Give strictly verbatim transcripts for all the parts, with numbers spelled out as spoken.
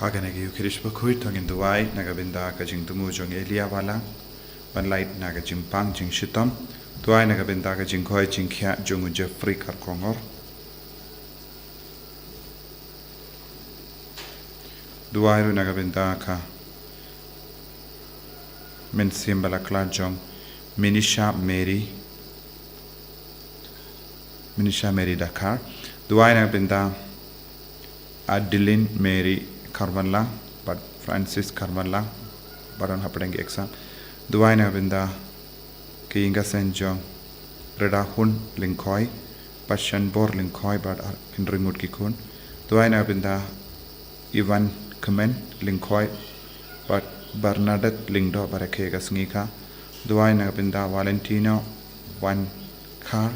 Ha kane ka Eucharist bakhuid to ngin duwai na ka bynta ka jingthmu jong Elia Balang ban lait na ka jingpang jingshitom. Duwai na ka bynta ka jingkhoi jingkhiah jong u Jeffrey Karkongor. Duwai ruh na ka bynta ka mynsiem ba la khlad jong Minisha Mary, Minisha Mary Dakar. Duwai na ka bynta Adeline Mary Karmanlang bad Francis Karmanlang ba don hapdeng ki exam. Duwai na ka bynta ki ïing ki sem jong Redahun Lyngkhoi bad Shanbor Lyngkhoi bad ar-, kin ringmut ki khun. Duwai na ka bynta Ivan Kmen Lyngkhoi bad Bernadette Lyngdoh bad rakhe ka sngi ka. Duwai na ka bynta Valentino Van Khar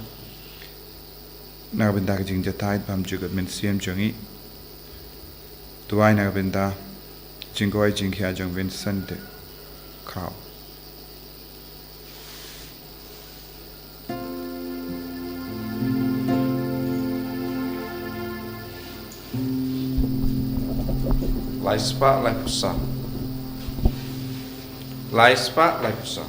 na ka bynta ka jingjahthait bymjukut mynsiem jong i. Duwai na ka bynta jingkhoi jingkhiah jong Vincent de Khraw. Lai spah lai phew saw. Lai spah lai phew saw.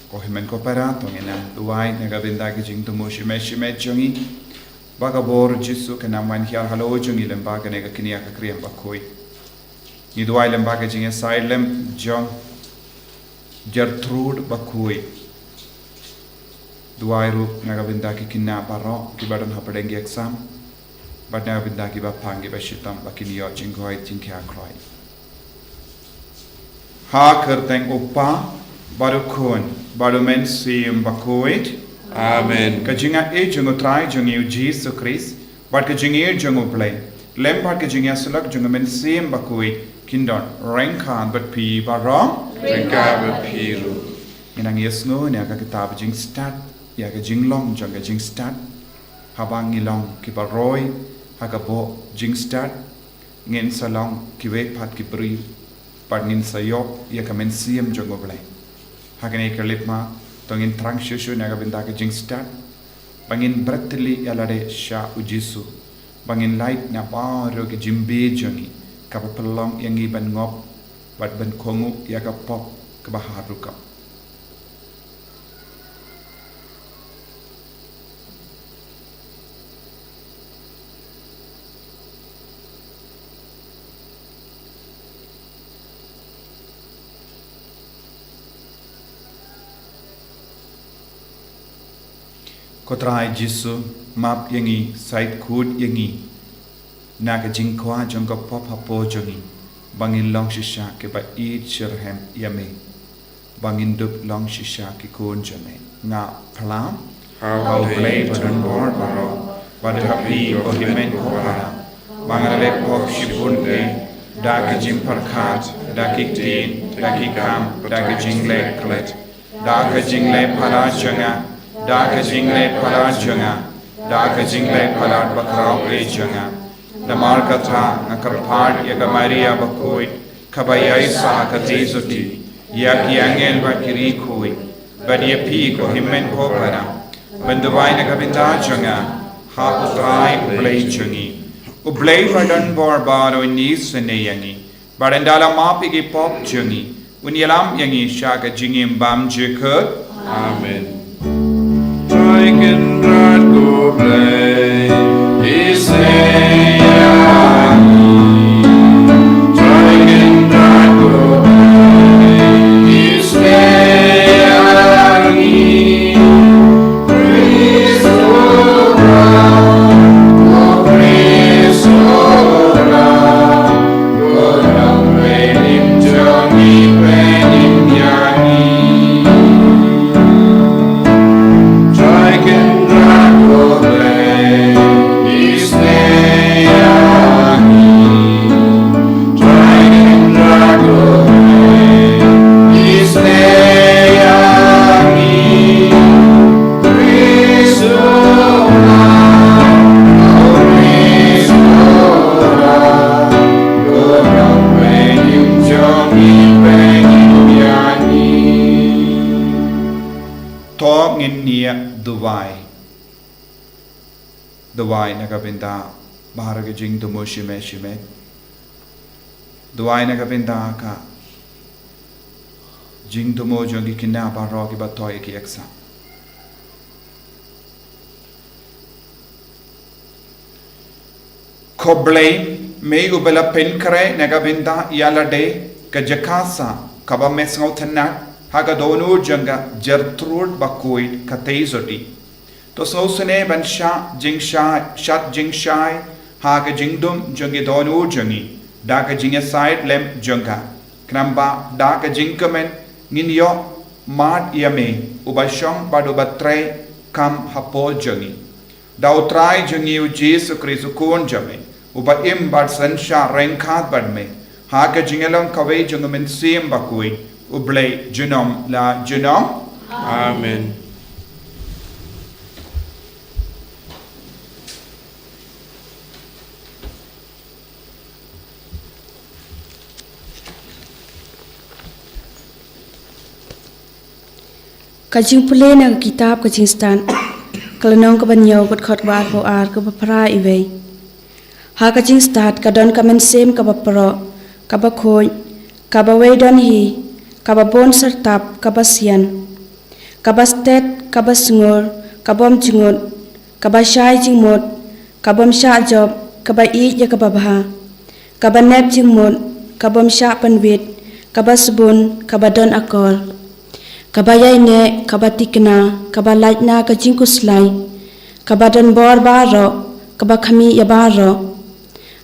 Ko hynmen ko para, to ngin ïa duwai na ka bynta ki jingthmu shimet shimet jong ngi. Ba ka bor Jisu kan ym wan hiar halor jong ngi lyngba kane ka kñia ka kriam bakhuid. Ngi duwai lyngba ka jingïasaid lem jong Gertrude bakhuid. Duwai ruh na ka bynta ki khynnah baroh kiba don hapdeng ki exam bad na ka bynta kiba pang kiba shitom ba kin ïoh jingkhoi jingkhiah kloi. Ha ka kyrteng u Kpa bad u Khun bad u Mynsiem Bakhuid. Amen. Ka jingaiei jong u Trai jong ngi u Jisu Khrist bad ka jingïeit jong u Blei lem bad ka jingïasyllok jong u Mynsiem Bakhuid kin don ryngkat bad phi baroh. Ryngkat bad phi ruh. Ngin nang ïasngew na ka kitab Jingstad ïa ka jinglong jong ka jingstad. Haba ngi long kiba roi ha ka bor jingstad, ngin sa long kiwei pat ki briew bad ngin sa ïoh ïa ka mynsiem jong u Blei. Ha kane ka leit ma, to ngin thrang shuh shuh na ka bynta ka jingstad ba ngin bret tylli ïa lade sha u Jisu, ba ngin lait na baroh ki jingbieit jong ngi, kaba pynlong ïa ngi ban ngop bad ban kohnguh ïa ka pop kaba ha rukom. Ko Trai Jisu, map ïa ngi, sait khuid ïa ngi na ka jingkwah jong ka pop hapoh jong ngi, ba ngin long shisha kiba ïeit shitrhem ïa me, ba ngin dup long shisha ki khun jong me. Nga phla ha u Blei badonbor baroh bad ha phi ko hynmen ko para, ba nga la leh pop shibun eh, da ka jingpyrkhat, da ki ktien, da ki kam, da ka jingleh klet, da ka jingleh palat jong nga, da ka jingleh palat jong nga, da ka jingleh palat bakhraw eh jong nga. Namar kata nga kyrpad ïa ka Maria bakhuid, kaba ïaisah ha ka Trinity, ïa ki angel bad ki riewkhuid, bad ïa phi ko hynmen ko para, ban duwai na ka bynta jong nga ha u Trai u Blei jong ngi. U Blei badonbor baroh un isynei ïa ngi bad un da la map ïa ki pop jong ngi, un ïalam ïa ngi sha ka jingim bymjukut. Amen. Trai Kynrad ko Blei, isynei ïa ngi. Trai Kynrad ko Blei, isynei ïa ngi. Ngin ïa duwai. Duwai na ka bynta baroh ki jingthmu shimet shimet. Duwai na ka bynta ka jingthmu jong ki khynnah baroh kiba thoh ïa ki exam. Khublei, me uba la pynkhreh na ka bynta ïa lade, ka jaka sah kaba me sngewtynnat ha ka dohnud jong ka Jertrud Bakhuid ka Theisotti. To sngewsynei ban shah jingshai, shad jingshai ha ka jingdum jong ki dohnud jong ngi da ka jingïasaid lem jong ka. Khnang ba da ka jingkmen ngin ïoh mad ïa me, uba shong bad uba trei kam hapoh jong ngi. Da U Trai jong ngi U Jisu Khrist U Khun jong me, uba im bad synshar ryngkat bad me ha ka jingïalong kawei jong U Mynsiem Bakhuid, U Blei junom la junom. Amen. Ka jingpule na ka kitab Ka Jingstad, ka lynnong kaba hynñiew, ka dkhot kaba arphew ar, kaba phra iwei. Ha ka jingstad ka don ka mynsiem kaba proh, kaba khuid, kaba wei don hi, kaba bun syrtap, kaba sian, kaba stet, kaba sngur, ka bym jngut, kaba shai jingmut, ka bym shah jop, kaba ïeit ïa kaba bha, kaba nep jingmut, ka bym shah pynwit, kaba sbun, kaba don akor, kaba ïaineh, kaba thikna, kaba lait na ka jingkhuslai, kaba don bor baroh, kaba khmih ïa baroh,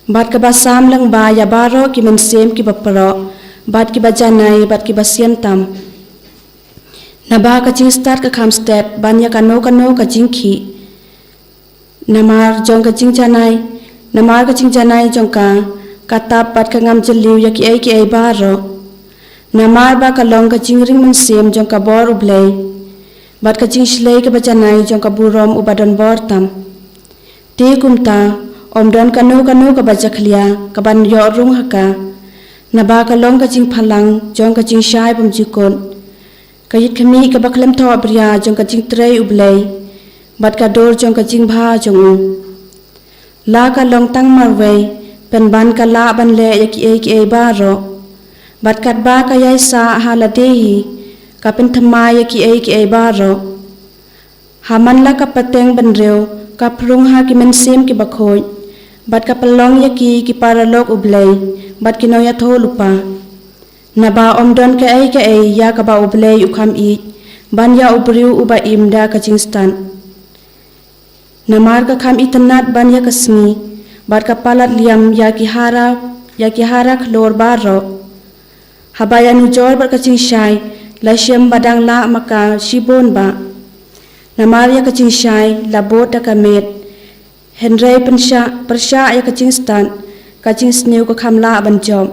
bad kaba sam lyngba ïa baroh ki mynsiem kiba proh, bad kiba janai, bad kiba sian tam. Naba ka jingstad ka kham stet ban ïa kano kano ka jingkhih. Namar jong ka jingjanai, namar ka jingjanai jong ka, ka tap bad ka ngam jylliew ïa kiei kiei baroh. Namar ba ka long ka jingring mynsiem jong ka bor U Blei, bad ka jingshlei kaba janai jong ka burom uba don bor tam. Te kumta, ym don kano kano kaba jakhlia kaban ïoh rung ha ka. Naba ka long ka jingphalang jong ka jingshai bymjukut, ka ïit khmih kaba khlem thohbria jong ka jingtrei U Blei, bad ka dur jong ka jingbha jong u. La ka long tang marwei, pynban ka lah ban leh ïa kiei kiei baroh. Bad katba ka ïaisah ha lade hi, ka pynthymmai ïa kiei kiei baroh. Ha man la ka pateng bynriew, ka phrung ha ki mynsiem kiba khuid, bad ka pynlong ïa ki ki paralok U Blei, bad ki nongïathuhlypa. Naba ym don kaei kaei ïa kaba U Blei u kham ïeit, ban ïa u briew uba im da ka jingstad. Namar ka kham itynnad ban ïa ka sngi, bad ka palat liam ïa ki hara, ïa ki hara khlur baroh. Haba ïanujor bad ka jingshai, la shem ba dang lah ma ka shibun bah. Namar ïa ka jingshai, la bud da ka met. Hynrei pynshah, pyrshah ïa ka jingstad, ka jingsniew ka kham lah ban jop.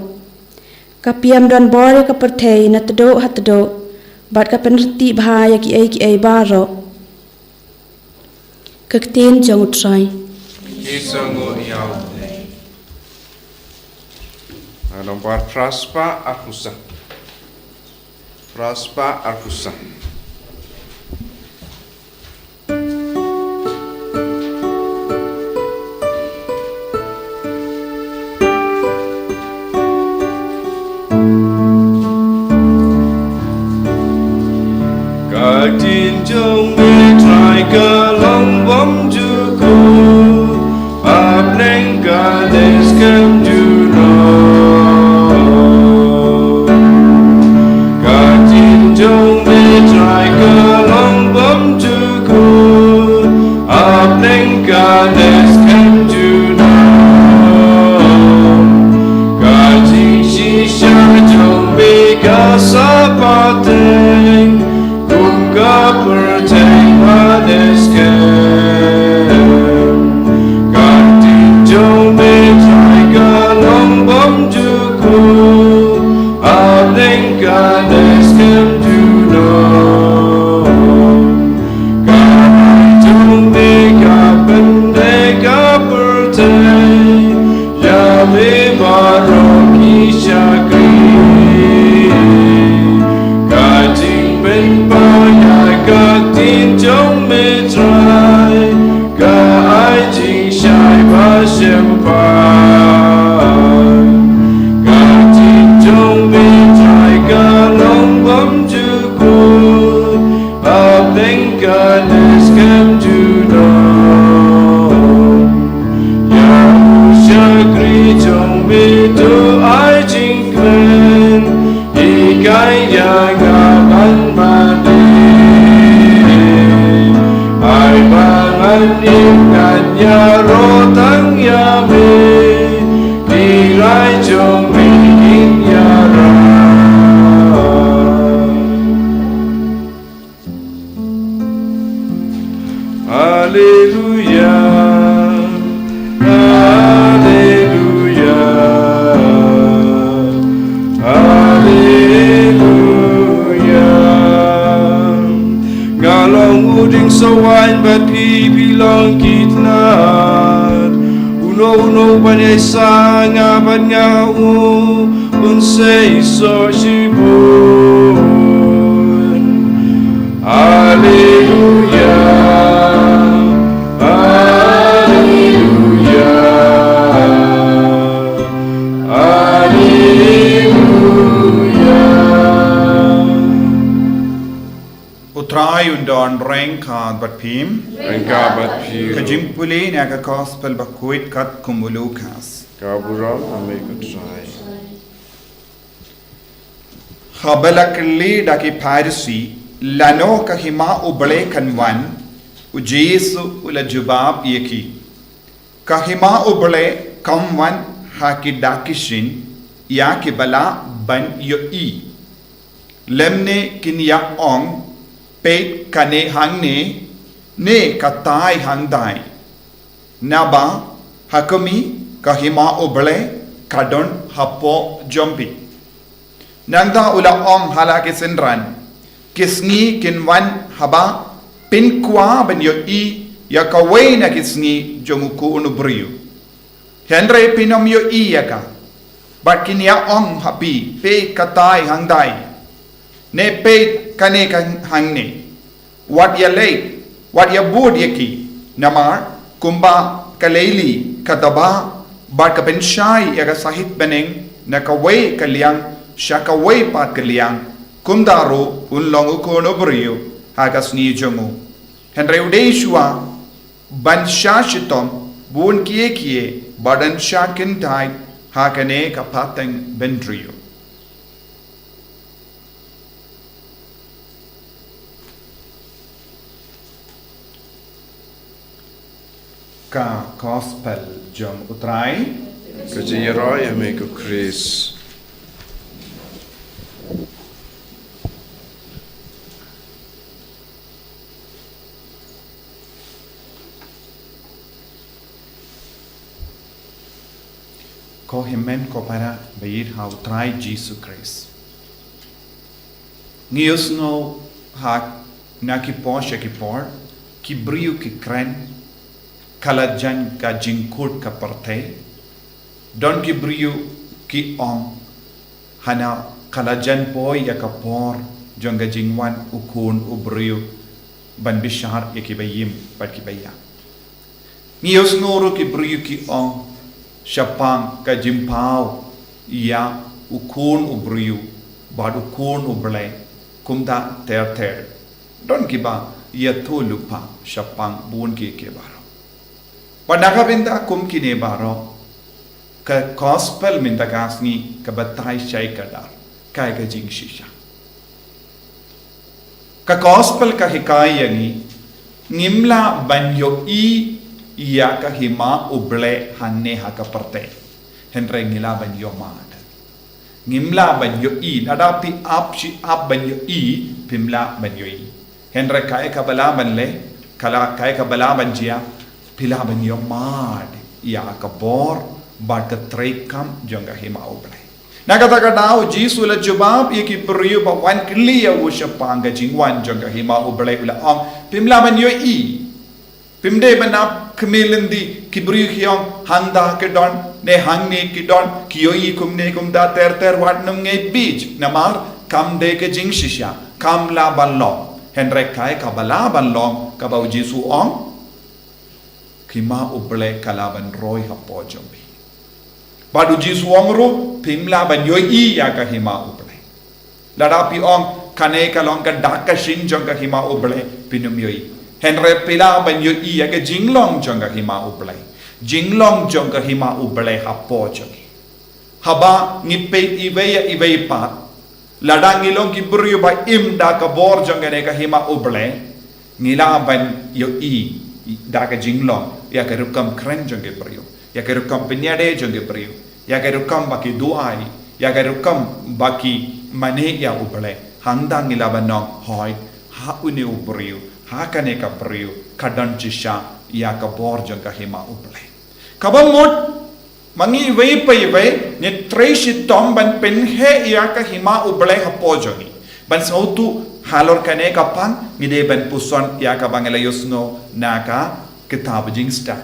Ka pyrshah don bor ïa ka pyrthei na tdong ha tdong, bad ka pynreti bha ïa kiei kiei baroh. Ka ktien jong U Trai. Ki sngew ïa U Blei. Nang bar phra spah arphew san. Phra spah arphew san. Ka ktien jong me Trai ka long bymjukut, hapdeng ka dei skhem junom. Ka ktien jong me Trai ka long bymjukut, hapdeng ka dei skhem junom. Ka jingshisha jong me ka sah pateng, kum ka pyrthei ba dei skhem. Ka ktien jong me Trai ka long bymjukut, hapdeng ka dei skhem junom. Ka rai jong me ka pyndait ka pyrthei, ïa me baroh ki shakri. Ka Ïa nga ban mane, ai ba ngan ïeng ngan ïaroh tang ïa me, Trai jong me ïaroh. Haleluya, haleluya, haleluya. Nga long u dieng sawain bad phi, phi long ki tnat. Uno uno ban ïaisah nga bad nga u, un sa ïasoh shibun. Haleluya, haleluya, haleluya. U Trai un don ryngkat bad phi. Ryngkat bad phi. Ka jingpule na ka Gospel bakhuid katkum u Lukas. Ka burom ha me ko Trai. Haba la kylli da ki Pharisi lano ka hima U Blei kan wan, u Jisu u la jubab ïa ki, ka hima U Blei kam wan ha ki dak ki shin ïa kiba lah ban ïohi. Lymne kin ïa ong, peit kane hangne, ne katai hangtai. Naba ha kmie, ka hima U Blei ka don hapoh jong phi. Nangta u la ong ha la ki synran, ki sngi kin wan haba phin kwah ban ïohi ïa kawei na ki sngi jong u Khun u Briew. Hynrei phin ym ïohi ïa ka. Bad kin ïa ong ha phi, peit katai hangtai, ne peit kane ka hangne. Wat ïa leit, wat ïa bud ïa ki. Namar kumba ka leili ka taba bad ka pynshai ïa ka sahit bneng na kawei ka liang sha kawei pat ka liang, kumta ruh un long u Khun u Briew ha ka sngi jong u. Hynrei u dei shuwa ban shah shitom bun kiei kiei bad un shah kyntait ha kane ka pateng bynriew. Ka Gospel jong u Trai. Ka jingïaroh ïa me ko Khrist. Ko hynmen ko para ba ïeit ha u Trai Jisu Khrist. Ngi ïohsngew ha na ki por sha ki por, ki briew ki kren, ka la jan ka jingkut ka pyrthei. Don ki briew ki ong, hana ka la jan poi ïa ka por jong ka jingwan u Khun u Briew ban bishar ïa kiba im bad kiba ïap. Ngi ïohsngew ruh ki briew ki ong, shaphang ka jingpaw ïa u Khun u Briew bad u Khun u Blei, kumta ter ter. Don kiba ïathuh lypa shaphang bun kiei kiei baroh. Bad na ka bynta kum kine baroh, ka Gospel mynta ka sngi ka batai shai kdar, kaei ka jingshisha. Ka Gospel ka hikai ïa ngi, ngim lah ban ïohi ïa ka hima U Blei hangne ha ka pyrthei. Hynrei ngi lah ban ïohmad. Ngim lah ban ïohi, lada phi ap shi ap ban ïohi, phim lah ban ïohi. Hynrei kaei kaba lah ban leh, ka la, kaei kaba lah ban jia, phi lah ban ïohmad ïa ka bor bad ka treikam jong ka hima U Blei. Na kata ka daw u Jisu u la jubab ïa ki briew ba wan kylli ïa u shaphang ka jingwan jong ka hima U Blei, u la ong, phim lah ban ïohi. Phim dei ban ap khmih lynti, ki briew ki ong hangta ki don, ne hangne ki don, ki ïohi kumne kumta ter ter, wat nym ngeit beit, namar kam dei ka jingshisha, kam lah ban long. Hynrei kaei kaba lah ban long, kaba u Jisu u ong, ka hima U Blei ka lah ban roi hapoh jong phi. Bad u Jisu u ong ruh, phim lah ban ïohi ïa ka hima U Blei. Lada phi ong, kane ka long ka dak ka shin jong ka hima U Blei, phin ym ïohi. Hynrei phi lah ban ïohi ïa ka jinglong jong ka hima U Blei. Jinglong jong ka hima U Blei hapoh jong ngi. Haba ngi peit iwei ïa iwei pat, Lada ngi long ki briew ba im da ka bor jong kane ka hima U Blei, ngi lah ban ïohi da ka jinglong ïa ka rukom kren jong ki briew, ïa ka rukom pynïadei jong ki briew, ïa ka rukom ba ki duwai, ïa ka rukom ba ki mane ïa U Blei. Hangta ngi lah ban ong, hooid, ha une u briew, ha kane ka briew ka don shisha ïa ka bor jong ka hima U Blei. Kaba mut, ma ngi iwei pa iwei, ngi trei shitom ban pynheh ïa ka hima U Blei hapoh jong ngi. Ban sngewthuh halor kane ka pang, ngi dei ban puson ïa kaba ngi la ïohsngew na ka kitab Jingstad.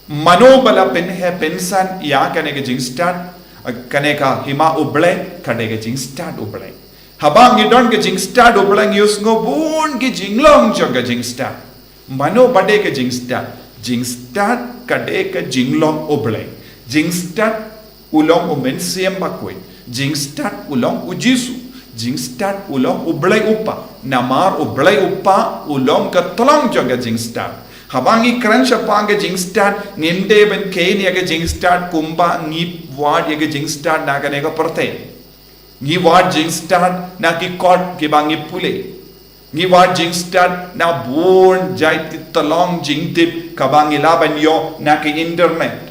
Mano ba la pynheh pynsan ïa kane ka jingstad, kane ka hima U Blei, ka dei ka jingstad U Blei. Haba ngi don ka jingstad U Blei ngi ïohsngew bun ki jinglong jong ka jingstad. Mano ba dei ka jingstad? Jingstad ka dei ka jinglong U Blei. Jingstad u long u Mynsiem Bakhuid. Jingstad u long u Jisu. Jingstad u long U Blei U Kpa. Namar U Blei U Kpa u long ka tlong jong ka jingstad. Haba ngi kren shaphang ka jingstad, ngim dei ban kheiñ ïa ka jingstad kumba ngi wad ïa ka jingstad na kane ka pyrthei. Ngi wad jingstad na ki kot kiba ngi pule. Ngi wad jingstad na bun jait ki tyllong jingtip kaba ngi lah ban ïoh na ki internet.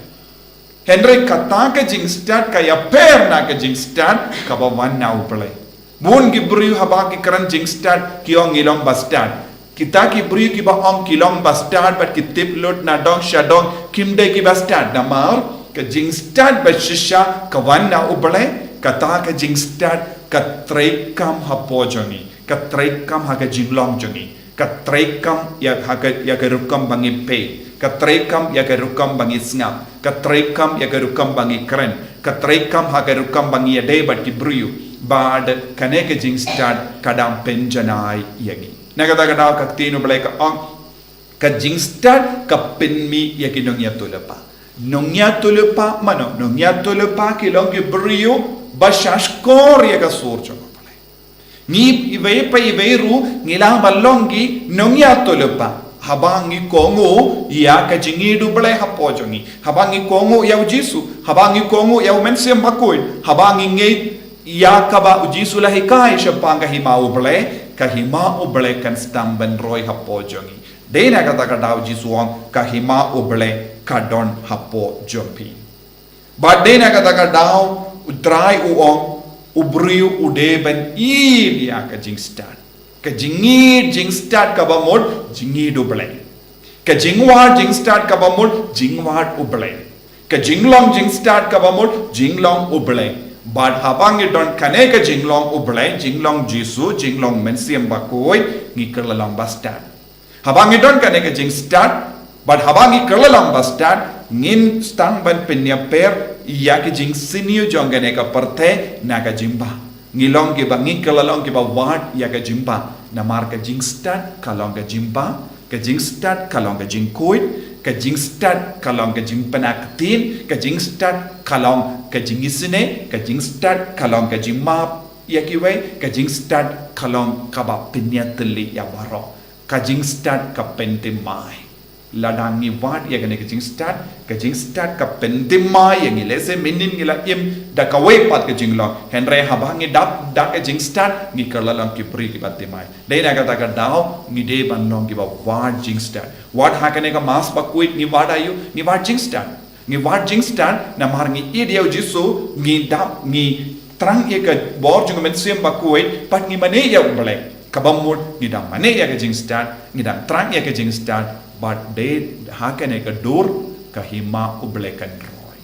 Hynrei kata ka jingstad ka ïapher na ka jingstad kaba wan na U Blei. Bun ki briew haba ki kren jingstad ki ong ngi long ba stad. Kita ki briew kiba ong ki long ba stad bad ki tip lut na dong sha dong kim dei kiba stad, namar ka jingstad ba shisha ka wan na U Blei, kata ka jingstad ka treikam hapoh jong ngi, ka treikam ha ka jinglong jong ngi, ka treikam ïa ha ka, ïa ka rukom ba ngi peit, ka treikam ïa ka rukom ba ngi sngap, ka treikam ïa ka rukom ba ngi kren, ka treikam ha ka rukom ba ngi ïadei bad ki briew. Bad kane ka jingstad ka dang pynjanai ïa ngi. Na kata ka daw ka ktien U Blei ka ong, ka jingstad ka pynmih ïa ki nongïathuhlypa. Nongïathuhlypa mano? Nongïathuhlypa ki long ki briew ba shahshkor ïa ka sur jong U Blei. Ngi iwei pa iwei ruh ngi lah ban long ki nongïathuhlypa haba ngi kohnguh ïa ka jingïeit U Blei hapoh jong ngi, haba ngi kohnguh ïa U Jisu, haba ngi kohnguh ïa U Mynsiem Bakhuid, haba ngi ngeit ïa kaba U Jisu la hikai shaphang ka hima U Blei, ka hima U Blei kan sdang ban roi hapoh jong ngi. Dei na kata ka daw Jisu u ong ka hima U Blei ka don hapoh jong phi. Bad dei na kata ka daw U Trai u ong u briew u dei ban ïeit ïa ka jingstad. Ka jingïeit jingstad kaba mut jingïeit U Blei. Ka jingwad jingstad kaba mut jingwad U Blei. Ka jinglong jingstad kaba mut jinglong U Blei. Bad haba ngi don kane ka jinglong U Blei, jinglong Jisu, jinglong Mynsiem Bakhuid, ngi kylla long ba stad. Haba ngi don kane ka jingstad, bad haba ngi kylla long ba stad, ngin sdang ban pynïapher ïa ka jingsniew jong kane ka pyrthei na ka jingbah. Ngi long kiba, ngi kylla long kiba wad ïa ka jingbah. Namar ka jingstad ka long ka jingbah, ka jingstad ka long ka jingkhuid, ka jingstad ka long ka jingpynaktiñ, ka jingstad ka long ka jingisynei, ka jingstad ka long ka jingmap ïa kiwei, ka jingstad ka long kaba pynïatylli ïa baroh. Ka jingstad ka pynthymmai. Lada ngi wad ïa kane ka jingstad, ka jingstad ka pynthymmai ïa ngi. Lehse mynnin ngi la im da kawei pat ka jinglong, hynrei haba ngi dap da ka jingstad ngi kylla long ki briew kiba thymmai. Dei na kata ka daw ngi dei ban long kiba wad jingstad. Wat ha kane ka Mass Bakhuid ngi wad aïu? Ngi wad jingstad. Ngi wad jingstad namar ngi ïeit ïa U Jisu, ngi dap, ngi thrang ïa ka bor jong U Mynsiem Bakhuid, bad ngi mane ïa U Blei. Kaba mut ngi dang mane ïa ka jingstad, ngi dang thrang ïa ka jingstad, bad dei ha kane ka dur ka hima U Blei kan roi.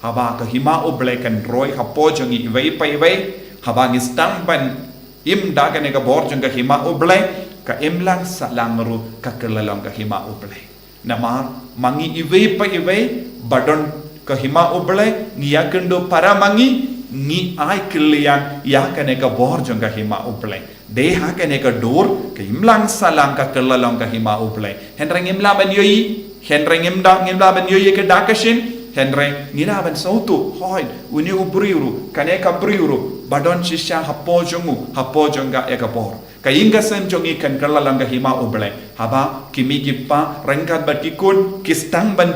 Haba ka hima U Blei kan roi hapoh jong ngi iwei pa iwei, haba ngi sdang ban im da kane ka bor jong ka hima U Blei, ka imlang sahlang ruh ka kylla long ka hima U Blei. Namar ma ngi iwei pa iwei ba don ka hima U Blei, ngi ïakynduh para ma ngi, ngi ai kylliang ïa kane ka bor jong ka hima U Blei. Dei ha kane ka dur ka imlang sahlang ka kylla long ka hima U Blei. Hynrei ngim lah ban ïohi, hynrei ngim da, ngim lah ban ïohi ka da ka shin, hynrei ngi lah ban sngewthuh, hooid, une u briew ruh, kane ka briew ruh ba don shisha hapoh jong u, hapoh jong ka ïa ka bor. Ka ïing ka sem jong ngi kan kylla long ka hima U Blei. Haba ki mei ki pa ryngkat bad ki khun ki sdang ban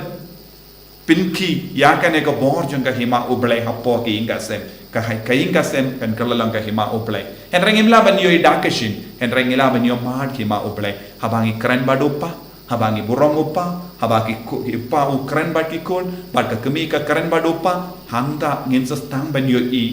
pynkhih ïa kane ka bor jong ka hima U Blei hapoh ka ïing ka sem. Ka hai, ka ïing ka sem kan kylla long ka hima U Blei. Hynrei ngim lah ban ïoh ïa ka shisha, hynrei ngi lah ban ïoh mad hima U Blei haba ngi kren bad u kpa, haba ngi burom u kpa, haba ki ku-, ki kpa u kren bad ki khun, bad ka kmie ka kren bad u kpa, hangta ngin sa sdang ban ïohi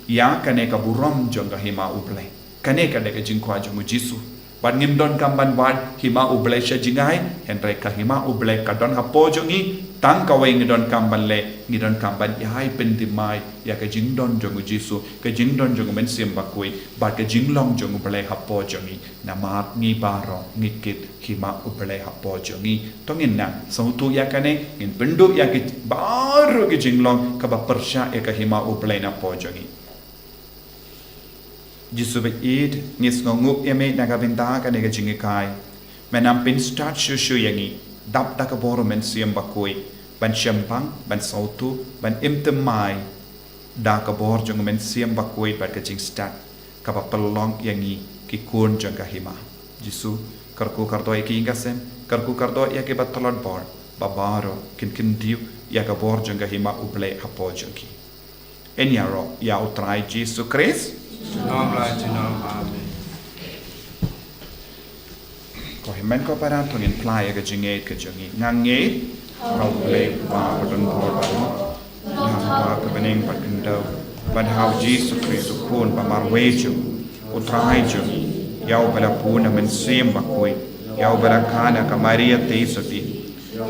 ïa kane ka burom jong ka hima U Blei. Kane ka dei ka jingkwah jong u Jisu. Bad ngim donkam ban wad hima U Blei sha jngai, hynrei ka hima U Blei ka don hapoh jong ngi, tang kawei ngi donkam ban leh, ngi donkam ban ïai pynthymmai ïa ka jingdon jong u Jisu, ka jingdon jong u Mynsiem Bakhuid, bad ka jinglong jong U Blei hapoh jong ngi. Namar ngi baroh ngi kit hima U Blei hapoh jong ngi. To ngin nang sngewthuh ïa kane, ngin pynduh ïa ki baroh ki jinglong kaba pyrshah ïa ka hima U Blei napoh jong ngi. Jisu ba ïeit, ngi sngewnguh ïa me na ka bynta kane ka jinghikai. Me nang pynstad shuh shuh ïa ngi, dap da ka bor u Mynsiem Bakhuid, ban shemphang, ban sngewthuh, ban im thymmai da ka bor jong u Mynsiem Bakhuid bad ka jingstad kaba pynlong ïa ngi ki khun jong ka hima. Jisu, kyrkhu kyrdoh ïa ki ïing ka sem, kyrkhu kyrdoh ïa ki ba tlot bor, ba baroh kin kyntiew ïa ka bor jong ka hima U Blei hapoh jong ki. Yn ïaroh ïa U Trai Jisu Khrist. Junom la junom. Amen. Ko hynmen ko para, to ngin phla ïa ka jingngeit ka jong ngi. Nga ngeit ha U Blei Kpa badonbor baroh, na U Trai ka bneng bad khyndew, bad ha U Jisu Khrist u Khun ba marwei jong u Trai jong ngi, ïa uba la bun da u Mynsiem Bakhuid, ïa uba la kha na ka Maria Theisotti,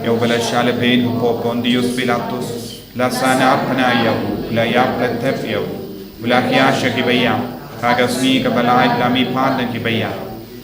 ïa uba la shah lehbeiñ hapoh Pontius Pilatus, la sahnarphna ïa u, la ïap la thep ïa u, u la khia sha ki ba ïap, ha ka sngi kaba lai u la mihpat na ki ba ïap,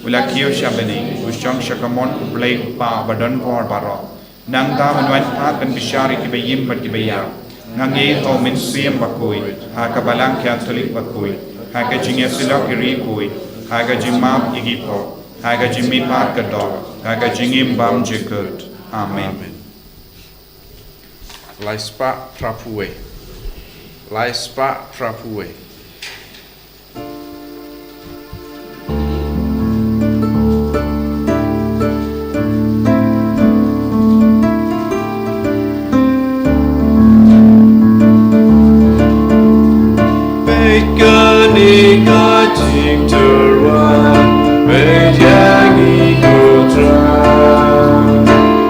u la kiew sha bneng, u shong sha kamon U Blei U Kpa badonbor baroh. Nangta un wan pat ban bishar ïa ki ba im bad ki ba ïap. Nga ngeit ha U Mynsiem Bakhuid, ha ka Balang Katholik bakhuid, ha ka jingïasyllok ïa ki riewkhuid, ha ka jingmap ïa ki pop, ha ka jingmihpat ka doh, ha ka jingim bymjukut. Amen. Amen. Lai spah phra phew wei. Lai spah phra phew wei. Peit kane ka jingtyrwa, peit ïa ngi ko Trai.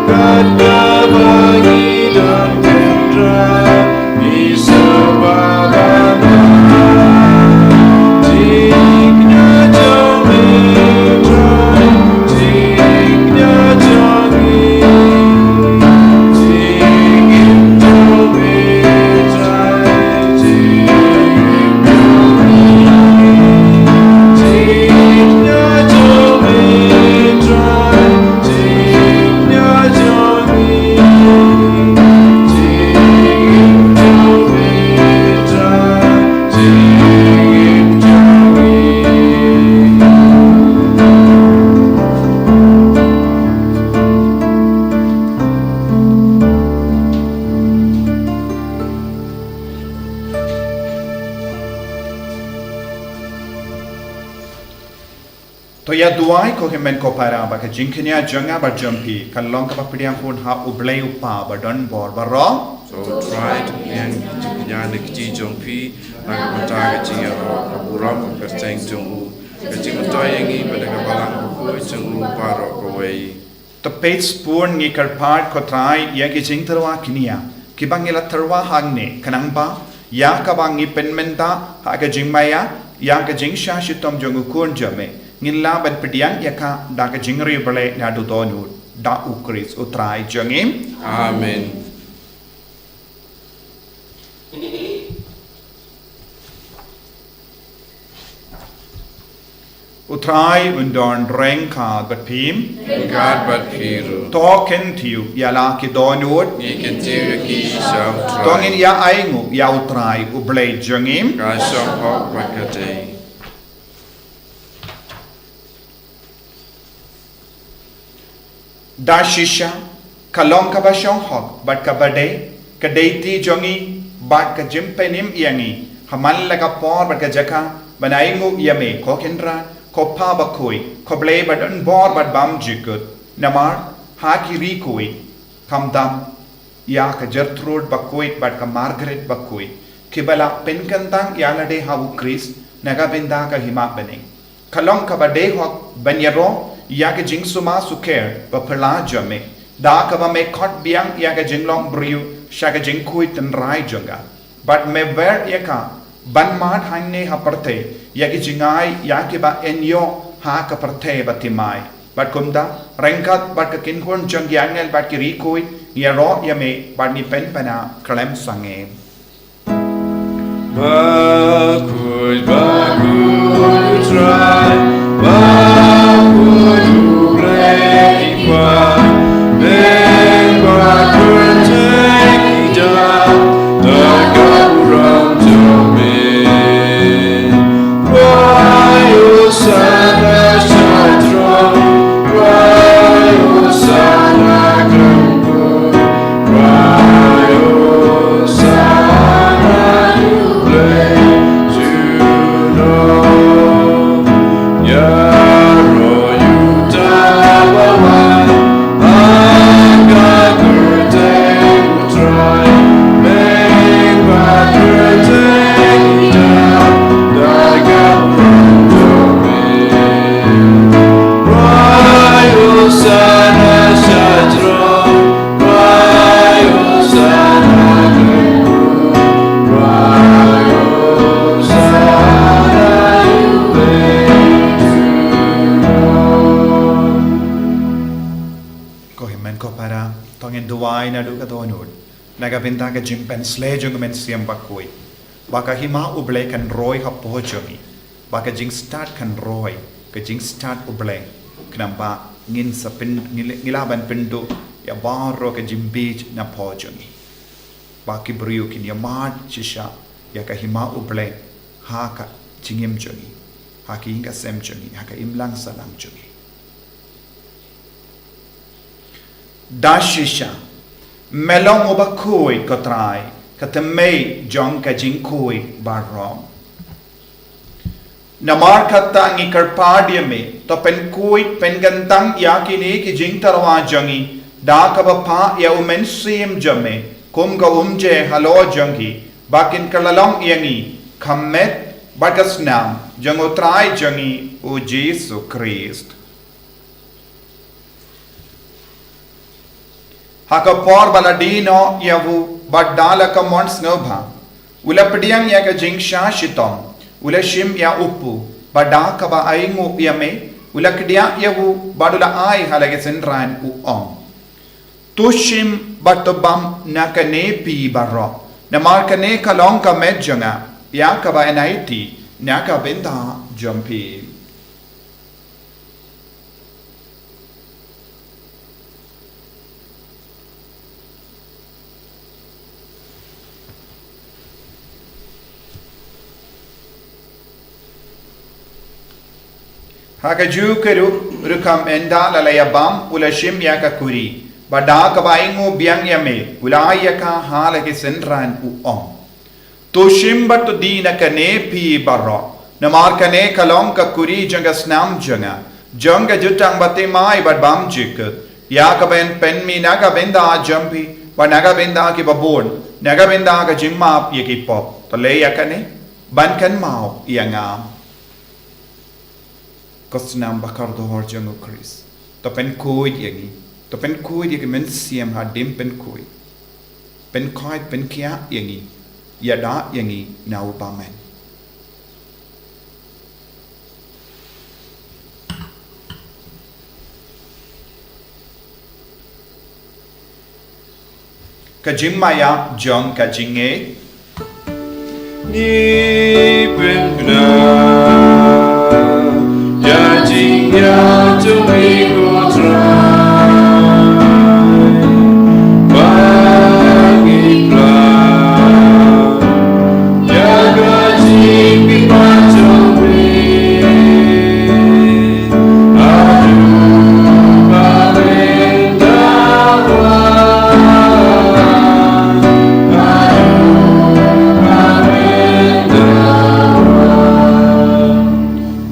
Kat kaba ngi don kynrad, ngi sngewbha ban To ïa duwai ko hynmen ko para ba ka jingkñia jong nga bad jong phi kan long kaba pdiang hun ha U Blei U Kpa badonbor baroh. To Trai, to pdiang jingkñia na ka kti jong phi, na ka bynta ka jingïaroh, ka burom, ka kyrteng jong u, ka jingmyntoi ïa ngi bad ka Balang bakhuid jong u baroh kawei. To peit spah ngi kyrpad ko Trai ïa ki jingtyrwa kñia kiba ngi la tyrwa hangne, khnang ba ïa kaba ngi pynmynta ha ka jingmaïa ïa ka jingshah shitom jong u Khun jong me, ngin lah ban pdiang ïa ka da ka jingriewblei naduh dohnud, da U Khrist U Trai jong ngi. Amen. U Trai un don ryngkat bad phi. Ryngkat bad phi ruh. To kyntiew ïa la ki dohnud. Ngi kyntiew ïa ki sha U Trai. To ngin ïa ainguh ïa U Trai U Blei jong ngi. Ka shong hok bad ka dei. Da shisha, ka long kaba shong hok bad kaba dei, ka dei ti jong ngi bad ka jingpynim ïa ngi ha man la ka por bad ka jaka ban ainguh ïa me ko Kynrad, ko Kpa bakhuid, ko Blei badonbor bad bymjukut. Namar ha ki ri khuid, khamtam ïa ka Gertrude bakhuid bad ka Margaret bakhuid, kiba la pynkyntang ïalade ha u Khrist na ka bynta ka hima bneng. Ka long kaba dei hok ban ïaroh ïa ka jingsumar sukher baphylla jong me, da kaba me khot biang ïa ka jinglong briew sha ka jingkhuid tynrai jong ka. Bad me wer ïa ka ban mad hangne ha pyrthei ïa ki jingai ïa kiba yn ïoh ha ka pyrthei bathymmai. Bad kumta, ryngkat bad ka kynhun jong ki angel bad ki riewkhuid, ngi ïaroh ïa me bad ngi pynpaw na khlem sangeh. Bakhuid, bakhuid, Trai, bakhuid, U Blei, bakhuid, bakhuid, Ko hynmen ko para, to ngin duwai naduh ka dohnud na ka bynta ka jingpynsleh jong U Mynsiem Bakhuid, ba ka hima U Blei kan roi hapoh jong ngi, ba ka jingstad kan roi, ka jingstad U Blei, khnang ba ngin sa pyn, ngi, ngi lah ban pynduh ïa baroh ka jingbit napoh jong ngi, ba ki briew kin ïamad shisha ïa ka hima U Blei ha ka jingim jong ngi, ha ka ïing ka sem jong ngi, ha ka imlang sahlang jong ngi. Da shisha, me long uba khuid, ko Trai, ka thymmei jong ka jingkhuid baroh. Namar kata ngi kyrpad ïa me, to pynkhuid pynkyntang ïa kine ki jingtyrwa jong ngi da kaba phah ïa U Mynsiem jong me kum ka umjer halor jong ngi, ba kin kylla long ïa ngi ka met bad ka snam jong U Trai jong ngi U Jisu Khrist. Ha ka por ba la die noh ïa u bad da la ka mon sngewbha, u la pdiang ïa ka jingshah shitom, u la shim ïa u kpu, bad da kaba ainguh ïa me, u la kdiah ïa u bad u la ai ha la ki synran, u ong: To shim bad to bam na kane phi baroh, namar kane ka long ka met jong nga, ïa kaba yn aiti na ka bynta jong phi. Ha kajuh ka rukom, ynda la la ïa bam, u la shim ïa ka kuri, bad da kaba ainguh biang ïa me, u la ai ïa ka ha la ki synran, u ong: To shim bad to die na kane phi baroh, namar kane ka long ka kuri jong ka snam jong nga, jong ka jutang bathymmai bad bymjukut, ïa kaba yn pynmih na ka bynta jong phi bad na ka bynta kiba bun, na ka bynta ka jingmap ïa ki pop. To leh ïa kane ban kynmaw ïa nga. Ka snam ba kordor jong U Khrist. To pynkhuid ïa ngi. To pynkhuid ïa ki mynsiem hadien pynkhuid. Pynkhuid, pynkhiah ïa ngi. Ïada ïa ngi na u bymman. Ka jingmaïa jong ka jingngeit. Ngi pynbna ïa jingngeit jong ngi, ko Trai, ba ngi pla ïa ka jingpynbna jong ngi.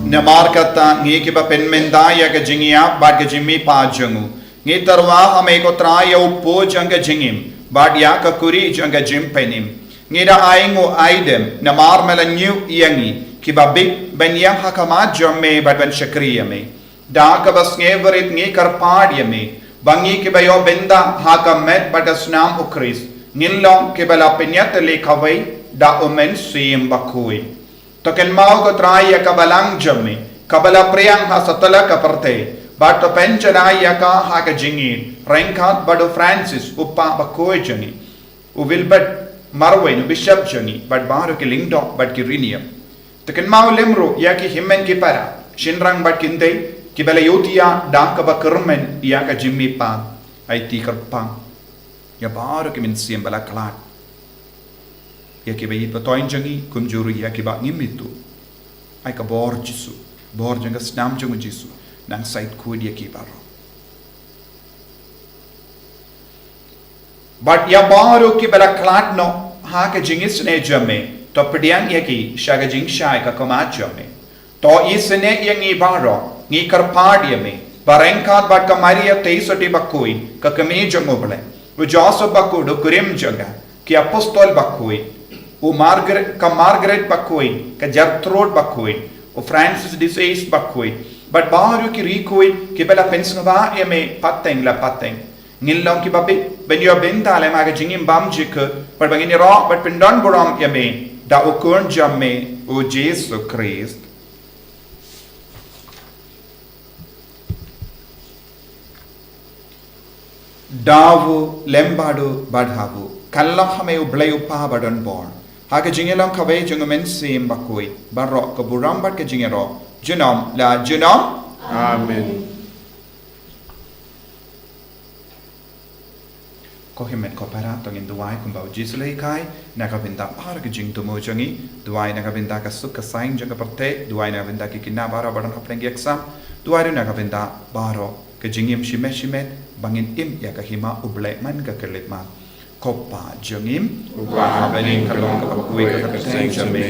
Namar kata, ngi kiba pynmynta ïa ka jingïap bad ka jingmihpat jong u, ngi tyrwa ha me, ko Trai, ïa u kpu jong ka jingim, bad ïa ka kuri jong ka jingpynim. Ngi da ainguh aidem, namar me la ñiew ïa ngi, kiba bit, ban ïeng ha khmat jong me, bad ban shakri ïa me. Da kaba sngewrit ngi kyrpad ïa me, ba ngi kiba ïoh bynta ha ka met bad ka snam u Khrist, ngin long kiba la pynïatylli kawei da u Mynsiem Bakhuid. To kynmaw ko Trai ïa ka balang jong me, kaba la phriang ha satlak ka pyrthei, bad to pynjanai ïa ka ha ka jingïeit, ryngkat bad u Francis, u Pap bakhuid jong ngi, u Wilbert Marwein, u Bishop jong ngi, bad baroh ki lyngdoh bad ki riewniam. To kynmaw lem ruh ïa ki hynmen ki para, shynrang bad kynthei, kiba la ïohthiah da kaba kyrmen ïa ka jingmihpat. Aiti kyrpang ïa baroh ki mynsiem ba la khlad, ïa kiba ïeit ba thoiñ jong ngi, kumjuh ruh ïa kiba ngim ithuh. Ai ka bor Jisu, bor jong ka snam jong u Jisu, nang shait khuid ïa ki baroh. Bad ïa baroh kiba la khlad noh ha ka jingisynei jong me, to pdiang ïa ki sha ka jingshai ka khmat jong me. To isynei ïa ngi baroh, ngi kyrpad ïa me, ba ryngkat bad ka Maria Theisotti bakhuid, ka kmie jong u Blei, u Joseph bakhuid, u kurim jong ka, ki apostol bakhuid, u Margaret, ka Margaret bakhuid, ka Gertrude bakhuid, u Francis de Sales bakhuid, bad baroh ki riewkhuid kiba la pynsngewbha ïa me pateng la pateng, ngin long kiba bit ban ïoh bynta lem ha ka jingim bymjukut, bad ba ngin ïaroh bad pyndonburom ïa me da u Khun jong me, u Jisu Khrist. Da u lem bad u bad ha u, kan long ha me u Blei u Kpa badonbor, ha ka jingïalong kawei jong u Mynsiem Bakhuid, baroh ka burom bad ka jingïaroh, junom la junom. Amen. Ko hynmen ko para, to ngin duwai kumba u Jisu u la hikai, na ka bynta baroh ki jingthmu jong ngi, duwai na ka bynta ka suk ka saiñ jong ka pyrthei, duwai na ka bynta ki khynnah baroh ba don hapdeng ki exam, duwai ruh na ka bynta baroh ka jingim shimet shimet, ba ngin im ïa ka hima u Blei man ka khyllipmat. Ko Kpa jong ngi, uba ha bneng, ka long kaba khuid ka kyrteng jong me,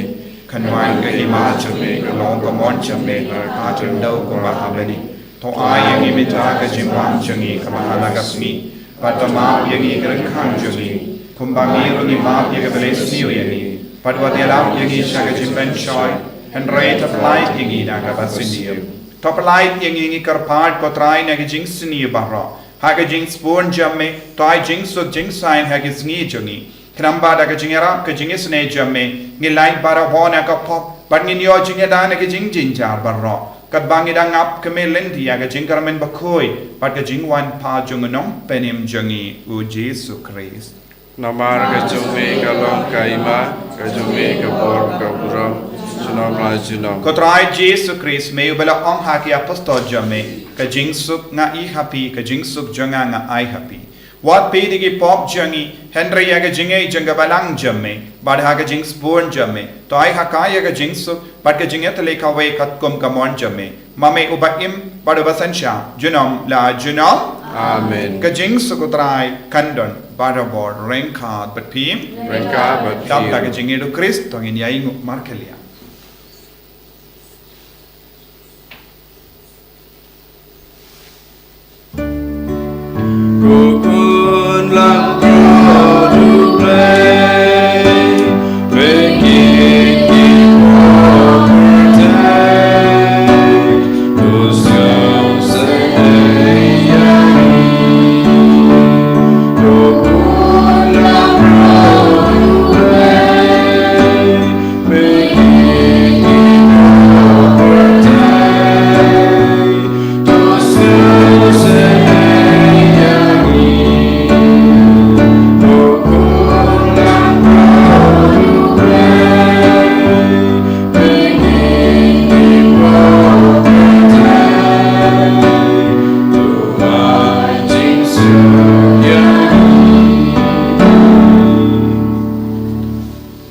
kan wan ka hima jong me, kan long ka mon jong me, ha khyndew kumba ha bneng. To ai ïa ngi mynta ka jingbam jong ngi kaba ha la ka sngi, bad to map ïa ngi ki ryngkang jong ngi, kumba ngi ruh ngi map ïa kiba la isniew ïa ngi, bad wat ïalam ïa ngi sha ka jingpynshoi, hynrei to pyllait ïa ngi na kaba sniew. To pyllait ïa ngi, ngi kyrpad ko Trai, na ki jingsniew baroh, ha ka jingsbun jong me, to ai jingsuk jingsaiñ ha ki sngi jong ngi. Khnang ba da ka jingïarap ka jingisynei jong me, ngin lait baroh na ka pop, bad ngin ïoh jingïada na ki jingjynjar baroh, katba ngi dang ap kmie lynti ïa ka jingkyrmen bakhuid bad ka jingwan pat jong u Nongpynim jong ngi, u Jisu Khrist. Namar ka jong me ka long ka hima, ka jong me ka bor, ka burom, junom la junom. Ko Trai Jisu Khrist, me uba la ong ha ki apostol jong me, ka jingsuk nga ai ha phi, ka jingsuk jong nga nga ai ha phi. Wat peit ïa ki pop jong ngi, hynrei ïa ka jingngeit jong ka balang jong me, bad ha ka jingsbun jong me, to ai ha ka ïa ka jingsuk bad ka jingïatylli kawei katkum ka mon jong me, ma me uba im bad uba synshar, junom la junom. Amen. Ka jingsuk u Trai kan don barabor ryngkat bad phi. Ryngkat bad phi. Dap da ka jingngeit u Khrist, to ngin ïa ainguh markylliang.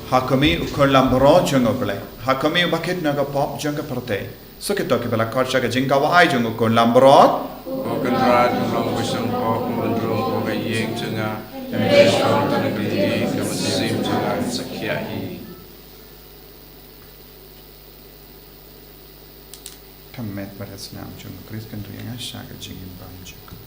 Ha khmih, u Khun lambrot jong u Blei. Ha khmih, uba kit na ka pop jong ka pyrthei. Suk ïa kito kiba la khot sha ka jingkawei jong u Khun lambrot. Ko Kynrad, ym long ba shen pop, ym rung ko ka ïing jong nga, hynrei shen tang ka ktien ka mynsiem jong nga kan sa khia hi. Ka met bad ka snam jong u Khrist kan ri ïa nga sha ka jingim bymjukut.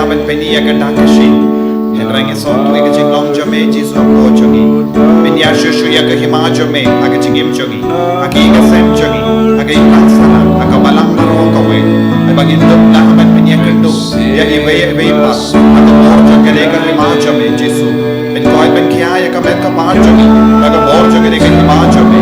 Ban pyni ïa ka dak ka shi. Hynrei ngi sngewthuh ïa ka jinglong jong me Jisu ha ka bor jong ngi. Pynïar shuh shuh ïa ka hima jong me ha ka jingim jong ngi, ha ka ïing ka sem jong ngi, ha ka imlang sahlang, ha ka balang baroh kawei. Haba ngin dup, lah ban pynïakynduh ïa iwei iwei pat ha ka bor jong kane ka hima jong me Jisu. Pynkoit pynkhia ïa ka met ka par jong ngi ha ka bor jong kane ka hima jong me.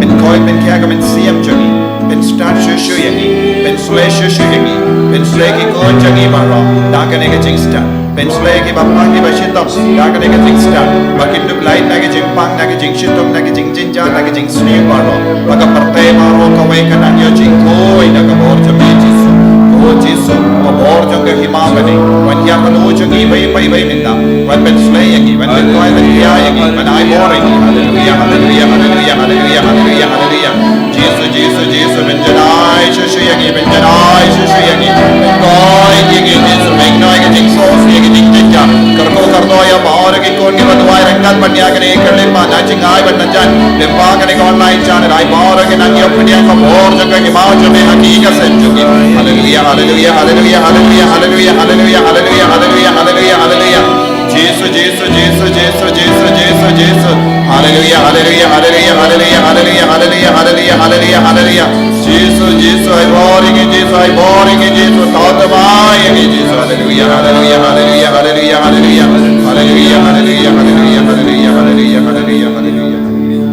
Pynkoit pynkhia ka mynsiem jong ngi. Pynstad shuh shuh ïa ngi. Pynsleh shuh shuh ïa ngi. Pynsleh ki khun jong ngi baroh da kane ka jingstad. Pynsleh ïa ki bapang ki bashitom da kane ka jingstad, ba kin dup lait na ka jingpang, na ka jingshitom, na ka jingjynjar, na ka jingsniew baroh. Ba ka pyrthei baroh kawei kan nang ïoh jingkhuid da ka bor jong me Jisu. Ko Jisu, ka bor jong ka hima bad wan ïa ka lo jong ngi iwei pa iwei mynta. Wan pynsleh ïa ngi, wan pynkoit pynkhia ïa ngi, wan ai bor ïa ngi. Haleluia, haleluia, haleluia, haleluia, haleluia, haleluia. Jisu, Jisu, Jisu, pynjanai shuh shuh ïa ngi, pynjanai shuh shuh ïa ngi, pynkoit ïa ngi, Jisu, pynkoit ïa ngi, jingsngewsih ïa ngi, jingjynjar. Kyrkhu kyrdoh ïa baroh ki khun kiba duwai ryngkat bad ïa kane ka lyngba na jingai bad na jan lyngba kane ka online channel, ai baroh ki nang ïoh pdiang ka bor jong ka hima jong me ha ki ïing ka sem jong ngi. Haleluia, haleluia, haleluia, haleluia. Jisu, Jisu, Jisu, Jisu, Jisu, Jisu, Jisu. Haleluia, haleluia, haleluia, haleluia, haleluia, haleluia, haleluia, haleluia, haleluia. Jisu, Jisu, ai bor ïa ngi, Jisu, ai bor ïa ngi, Jisu, tau thymmai ïa ngi, Jisu. Haleluia, haleluia, haleluia, haleluia, haleluia. Haleluia, haleluia, haleluia, haleluia, haleluia, haleluia, haleluia.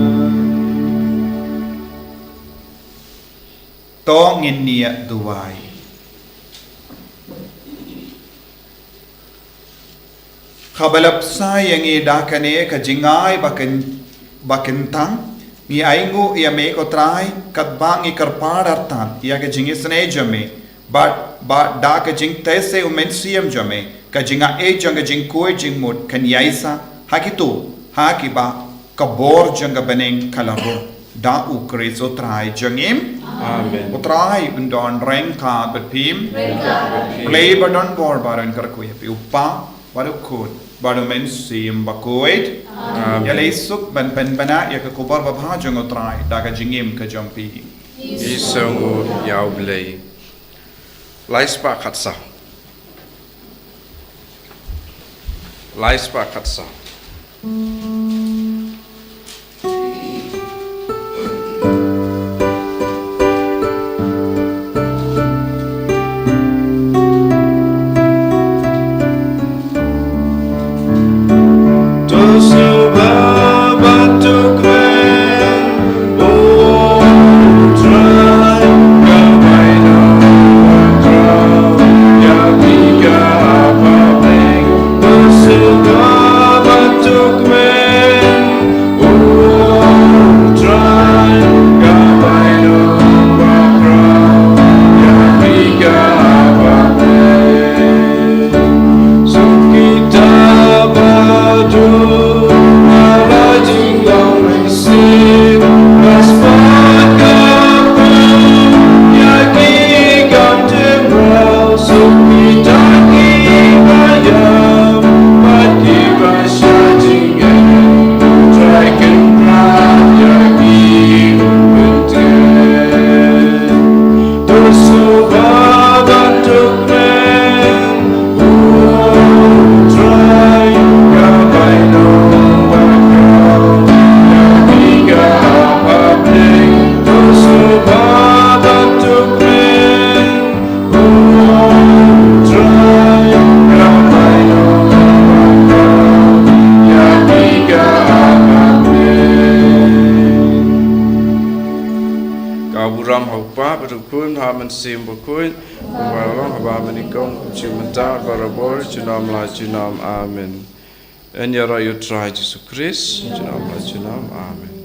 To ngin ïa duwai. Kaba la bsa ïa ngi da kane ka jingai ba kyn, ba kyntang, ngi ainguh ïa me ko Trai, katba ngi kyrpad artat ïa ka jingisynei jong me, bad ba da ka jingtei se u Mynsiem jong me, ka jingaiei jong ka jingkhuid jingmut kan ïaisah ha kito ha kiba ka bor jong ka bneng ka la rung. Da u Khrist u Trai jong ngi. Amen. U Trai un don ryngkat bad phi. Ryngkat bad phi. Blei ba don bor baroh un kyrkhu ïa phi, u Kpa bad u Khun bad u Mynsiem Bakhuid. Amen. Ïaleh suk ban pynbna ïa ka khubor babha jong u Trai da ka jingim ka jong phi. Ngi sngewnguh ïa u Blei. Lai spah khatsaw. Lai spah khatsaw. To sngewbha bad to kren, O Trai, ka bainong bakhraw ïa phi ka bapdeng. To sngewbha bad to kren, O Trai, ka bainong bakhraw ïa phi ka bapdeng. Suk kita ba duna ba jinglong mynsiem, ba spah ka pyrthei ïa ki kam tymmen, suk kita kiba ïam bad kiba shah jingeh, Trai kynrad ïa ki mynta. To sngewbha bad to kren, O Trai, ka bainong bakhraw ïa phi ka bapdeng. To sngewbha bad to kren, O Trai, ka bainong bakhraw ïa phi ka bapdeng. Ka burom ha u Kpa bad u Khun, ha u Mynsiem Bakhuid, kumba long ha bymjukut, kumjuh mynta, barabor, junom la junom. Amen. Yn ïaroh ïa u Trai Jisu Khrist, junom la junom. Amen.